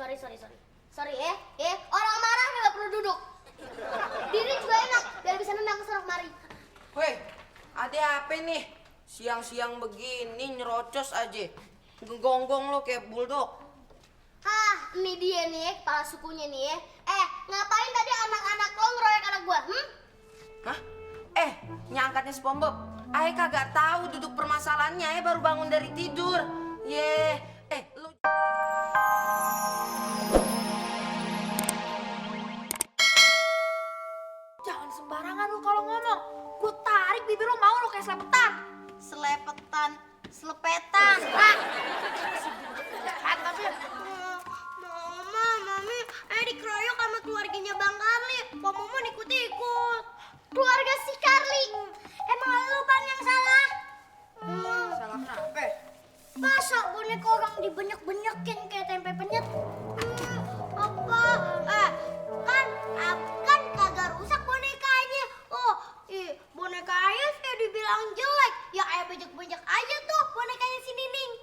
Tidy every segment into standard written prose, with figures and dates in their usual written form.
Sorry orang marah nggak perlu duduk. Diri juga enak, biar bisa nendang ke sana kemari. Weh, ada apa nih? Siang-siang begini nyerocos aja. Ngegonggong lo kayak bulldog. Ini dia nih, kepala sukunya nih. Ngapain tadi anak-anak lo ngeroyok anak gua? Hah? Nyangkatnya SpongeBob. Ae kagak tahu duduk permasalahannya, Ae baru bangun dari tidur. Lu Jangan sembarangan lu kalau ngomong. Gue tarik bibir lu, mau lu kayak selepetan. Selepetan. Tapi Mami, dikeroyok sama keluarganya Bang Karli. Pak Momon ikut-ikut. Keluarga si Karli. Emang lu kan yang salah? salah kenapa? Masa boneka orang dibenyak-benyakin kayak tempe penyet? Kan kagak rusak bonekanya. Bonekanya saya dibilang jelek. Ya kayak bejek-bejek aja tuh bonekanya si Nining.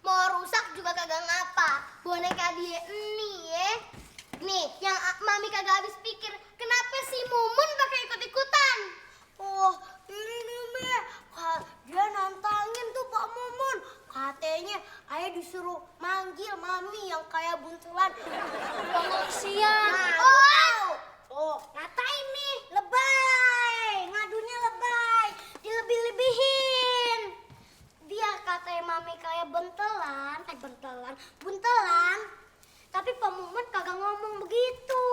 Mau rusak juga kagak ngapa. Boneka dia ini ya. Nih, yang Mami kagak habis pikir, kenapa si Mumun pakai ikut-ikutan? Ini nih, Me. Dia nantangin tuh Pak Mumun. Katanya ayah disuruh manggil Mami yang kayak buntelan. Kasian. Ngatain nih, lebay. Ngadunya lebay. Dilebih-lebihin. Dia katanya Mami kayak buntelan. Tapi Pak Mumun kagak ngomong begitu.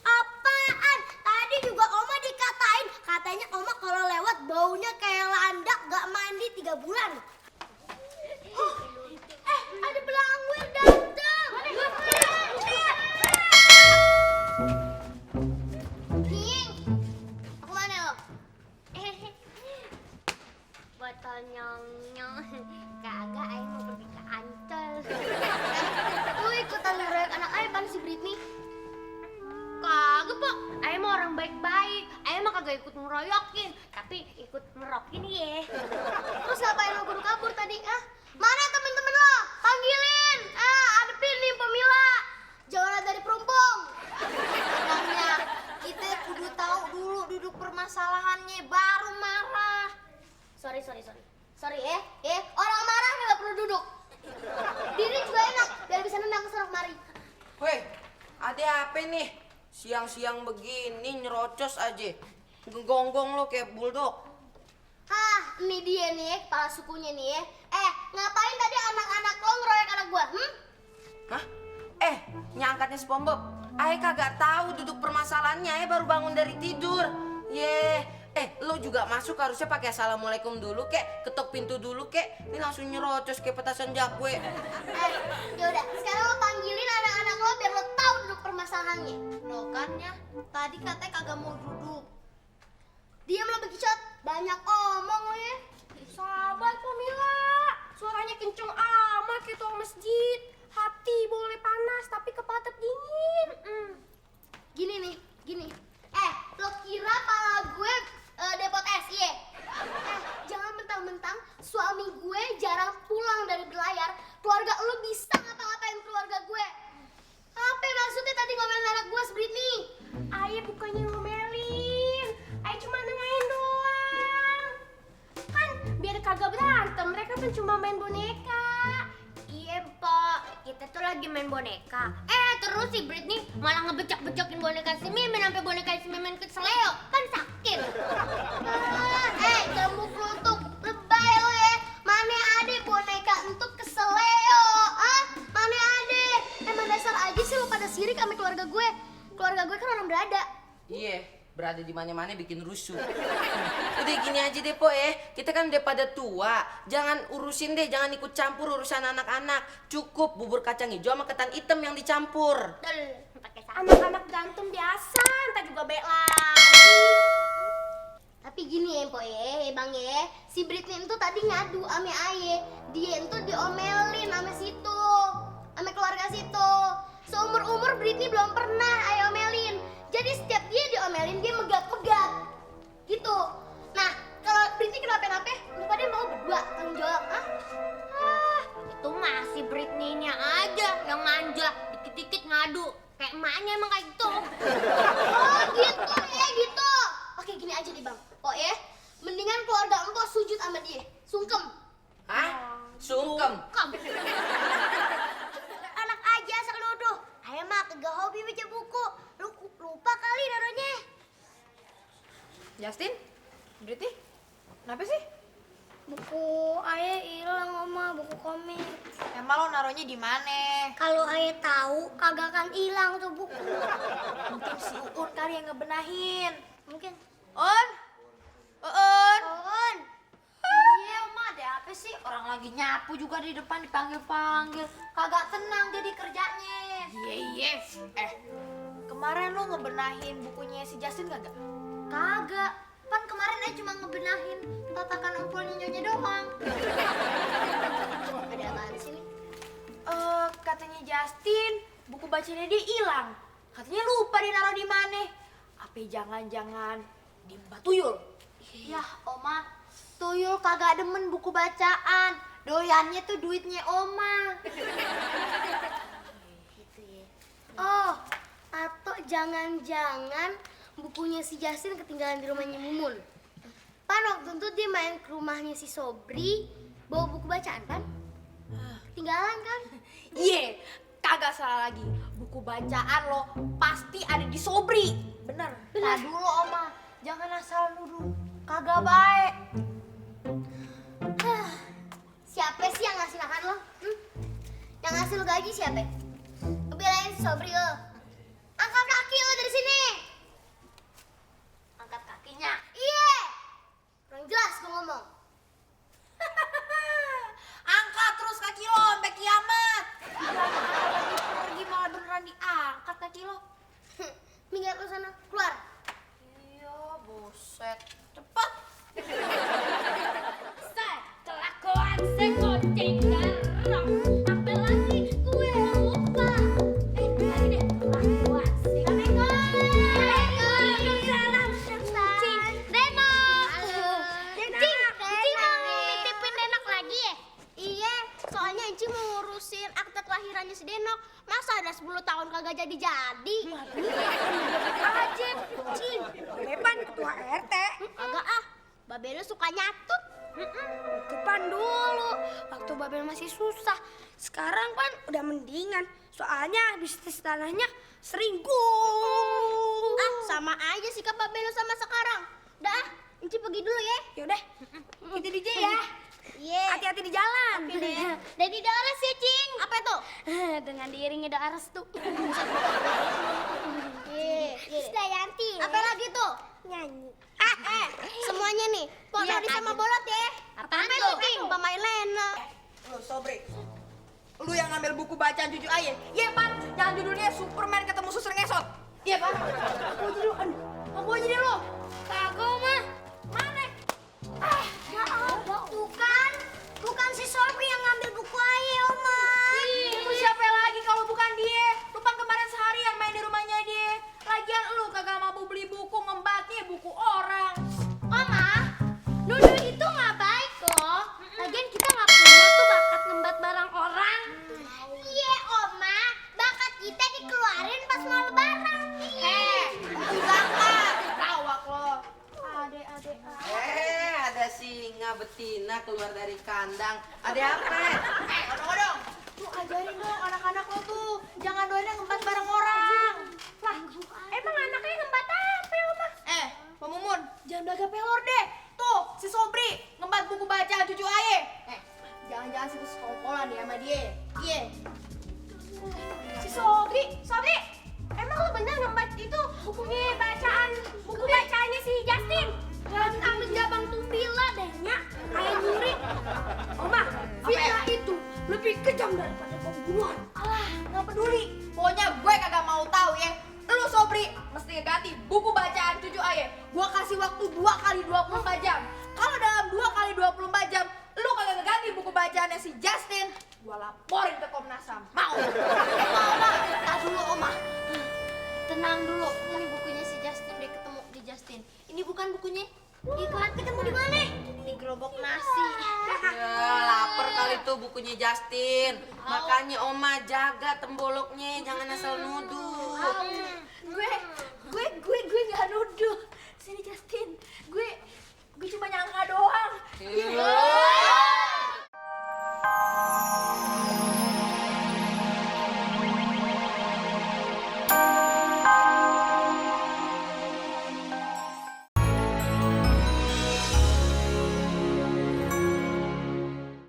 Apaan? Tadi juga Oma dikatain. Katanya Oma kalau lewat baunya kayak landak gak mandi 3 bulan. Ada belangwir datang. Ning, aku mana lo? Botol nyong-nyong. Kagak, Aing mau pergi ke Ancol. Lu ikutan ngeroyok anak Aing pan si Britney? Kagak, Pak. Ayah mah orang baik-baik. Ayah mah kagak ikut ngeroyokin, tapi ikut ngerokin ya. Terus ngapain lo kabur tadi? Mana temen-temen lo? Panggilin. Adepin nih Pemila. Jangan dari perumpung. Makanya kita kudu tahu dulu duduk permasalahannya, baru marah. Sorry orang marah nggak perlu duduk. Diri juga enak, biar bisa nendang ke sana kemari. Weh, ada apa nih? Siang-siang begini nyerocos aja. Ngegonggong lo kayak bulldog. Ini dia nih, kepala sukunya nih. Ngapain tadi anak-anak lo ngeroyok anak gua? Hah? Nyangkatnya SpongeBob. Ae kagak tahu duduk permasalahannya, Ae baru bangun dari tidur. Lo juga masuk harusnya pakai assalamualaikum dulu kek, ketok pintu dulu kek. Ini langsung nyerocos kayak petasan jakwe. Yaudah, sekarang lo panggilin anak-anak lo biar lo tahu duduk permasalahannya. Lo kan ya, tadi katanya kagak mau duduk. Diam lo bekicot, banyak omong lo ya. Sabar Pemila, suaranya kenceng amat kayak tuang masjid. Hati boleh panas tapi kepala tetap dingin. Gini. Lo kira pala gue depot es, iya? Jangan mentang-mentang suami gue jarang pulang dari berlayar, keluarga lo bisa ngapa-ngapain keluarga gue. Apa maksudnya tadi ngomelin anak gue, Britney? Ayah bukannya ngomelin, ayah cuma nengahin doang. Kan biar kagak berantem, mereka kan cuma main boneka. Iya, Pak. Kita tuh lagi main boneka. Terus si Britney malah ngebecek-becekin boneka si Mimin sampai boneka si Mimin keseleo. Kan sakit. Jambu kelutuk. Lebay lo ya. Mana ada boneka untuk keseleo? Mana ada? Emang dasar aja sih lo pada sirik sama keluarga gue. Keluarga gue kan orang berada. Iya, berada di mana-mana bikin rusuh. Udah gini aja deh, Po kita kan udah pada tua. Jangan urusin deh, jangan ikut campur urusan anak-anak. Cukup bubur kacang hijau sama ketan hitam yang dicampur. Anak-anak berantem biasa, ntar juga baik lagi. Tapi gini ya, Bang si Britney itu tadi ngadu sama Aye. Dia itu diomelin sama situ, sama keluarga situ. Seumur-umur Britney belum pernah Aye omelin. Jadi setiap dia diomelin, dia megap-megap. Gitu. Nah, kalau Britney kenapa-napa, lu pada mau berdua tanggung jawab, Itu masih Britney-nya aja yang manja. emaknya emang kayak gitu. Oh gitu ya gitu. Oke gini aja nih bang. Oh ya, mendingan keluarga empok sujud sama dia. Sungkem. Hah? Sungkem. Anak aja asal nuduh. Ayah mah kagak hobi baca buku. Lu lupa kali naruhnya. Justin, Beriti, kenapa sih? Buku ayah hilang oma, buku komik. Emang lo naruhnya di mana? Kalau ayah tahu kagak akan hilang tuh buku. Mungkin si Uun kali yang ngebenahin. Mungkin. Un, Uun. On. Iya, Oma, ada apa sih? Orang lagi nyapu juga di depan dipanggil-panggil. Kagak tenang jadi kerjanya. Iya. Kemarin lo ngebenahin bukunya si Justin kagak? Kagak. Pan kemarin ayah cuma ngebenahin tatakan empolnya nyonya doang. Ada apaan sih nih? Katanya Justin, buku bacanya dia hilang. Katanya lupa dia naruh di mana. Apa jangan-jangan di Mbak Tuyul? Yah, Oma, tuyul kagak demen buku bacaan. Doyannya tuh duitnya Oma. Gitu ya. Oh, atau jangan-jangan bukunya si Justin ketinggalan di rumahnya Mumun. Pan waktu itu dia main ke rumahnya si Sobri, bawa buku bacaan kan? Ketinggalan kan? Iya, kagak salah lagi. Buku bacaan lo pasti ada di Sobri. Bener. Nah dulu Oma, jangan asal nuduh. Kagak baik. Siapa sih yang ngasih makan lo? Yang ngasih lo gaji siapa? Ngebelain si Sobri lo. Angkat kaki lo dari sini. Angkat kakinya. Iya. Kurang jelas gue ngomong. Angkat terus kaki lo sampai kiamat. Pergi malah beneran diangkat kaki lo. Minggat lo sana, keluar. Iya, buset. Cepet. Kelakuan sekoceng garang. Apa lagi gue lupa. Lagi deh. Kelakuan sih. Waalaikumsalam. Cing, Denok. Cing mau nitipin Denok lagi ya? Iya, soalnya Enci mau ngurusin akte kelahirannya si Denok. Masa ada 10 tahun kagak jadi-jadi? Aja, Cing. Depan ketua RT. Kagak ah, Babe lu suka nyatut. Depan dulu. Waktu Babel masih susah. Sekarang kan udah mendingan. Soalnya bisnis tanahnya seringgu. Ah, sama aja sikap Babe lu sama sekarang. Udah ah, Enci pergi dulu ya. Yaudah, kita DJ ya. Iya. Hati-hati di jalan. Dari Doares ya, Cing. Apa itu? Dengan diiringi doa restu. Iya. Dayanti. Apa lagi tuh? Nyanyi. Semuanya nih. Potong sama bolot ya. Apaan Apa tuh? itu, Cing? Mbak Mailena. Lu Sobri, lu yang ngambil buku bacaan cucu ayah. Iya Pan, yang judulnya Superman ketemu suster ngesot. Iya Pan. Aku aja deh lu. Kagak mah. Mana? Ya Allah, bukan si Sobri yang ngambil buku ayah, Oma. Itu siapa lagi kalau bukan dia? Lu kan kemarin seharian main di rumahnya dia. Lagian lu kagak mampu beli buku, ngembatnya buku orang. Oma, nuduh itu nggak baik loh. Lagian kita nggak punya tuh bakat ngembat barang orang. Iya, Oma. Bakat kita dikeluarin pas mau lebaran. Enggak kan? Tawak lo. Adek. Ada singa betina keluar dari kandang. Ada apa? Odong. Lu ajarin dong anak-anak lo tuh. Jangan doainnya ngembat barang orang. Lah, emang anaknya ngembat apa ya, Oma? Pak Mumun, jangan belaga pelor deh. Tuh, si Sobri ngembat buku bacaan cucu aye. Jangan-jangan situ sekongkolan ya sama dia. Iya. Si Sobri, emang lo bener ngembat itu buku bacaannya si Justin? Dan ambil jabang tumbila dehnya. Kayak nyuri. Oma, fitnah itu lebih kejam daripada pembunuhan. Alah, nggak peduli. Pokoknya gue kagak mau tahu ya. Lu Sobri mesti ganti buku bacaan cucu ayah. Gue kasih waktu 2 kali 24 jam. Kalau dalam 2 kali 24 jam lu kagak ganti buku bacaannya si Justin, gue laporin ke Komnas HAM. Mau? Oma, tak dulu, Oma. Tenang dulu. Ini bukunya si Justin deh, ketemu di Justin. Ini bukan bukunya. Ikhlas ketemu di mana? Di gerobak nasi. Ya, lapar kali tuh bukunya Justin. Makanya Oma jaga temboloknya, jangan asal nuduh.